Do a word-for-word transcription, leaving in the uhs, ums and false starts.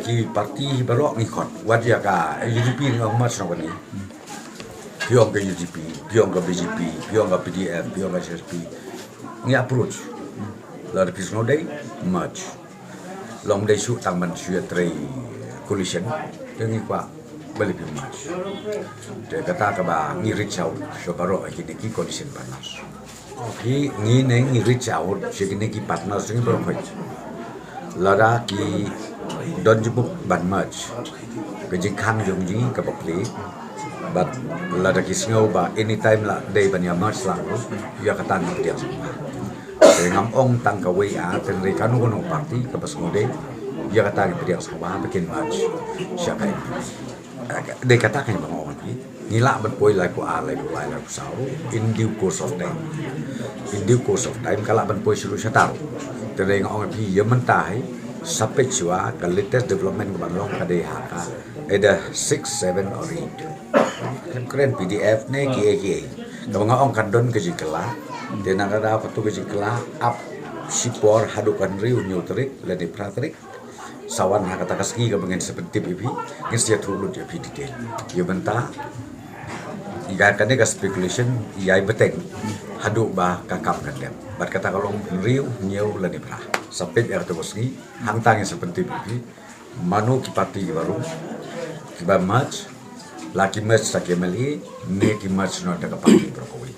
Ki parti hi baroh ngi khot. Wat ïa ka U D P ngi ong merge noh kane. Phi ong ka U D P, phi ong ka B J P, phi ong ka P D F, phi ong ka H S P. Ngi approach. Lada phi sngew dei, merge. Long dei shu tang ban shu ïa trei coalition. Te ngi kwah ba leh phi merge. Te kata kaba ngi reach out sha baroh kine ki coalition partners. Ngi, ngi ne ngi reach out sha kine ki partners ngi baroh. Lada ki don jingmut ban merge, ka jingkhang jong ngi kaba plie. Bad lada ki sngew ba anytime lah dei ban ïa merge lang ruh, ïa kata ngi pdiang sngewbha. Te ngam ong tang kawei, ah, tang dei kano kano parti kaba sngew dei, ïa kata ngi pdiang sngewbha ba kin merge sha ka M P. Dei kata ka ba nga ong ïa phi. Ngi lah ban poi lai ko ar, lai ko lai, lai ko saw in due course of time. In due course of time ka lah ban poi shuh shuh sha taroh. Te dei nga ong ïa phi, ïa mynta hi sa peit shuwa ka latest development ka ban long ka dei ha ka either six, seven or eight. Kren P D F ne kiei kiei. Kaba nga ong kan don ka jingkylla. Te na ka daw katu ka jingkylla ap shipor haduh ka hynriew hynñiew tarik lane phra tarik. Sa wan ha kata ka sngi kaba ngin sa pyntip ïa phi, ngin sa ïathuh lut ïa phi detail. Ïa mynta ïa kane ka speculation ïa i bteng haduh ba ka kam kan dep. Bad kata ka long hynriew, hynñiew lane phra. Sa peit ïa kata ka sngi, hangta ngin sa pyntip ïa phi mano ki parti kiba rung, kiba merge, la ki merge sa ki M L A ne ki merge noh da ka parti baroh kawei.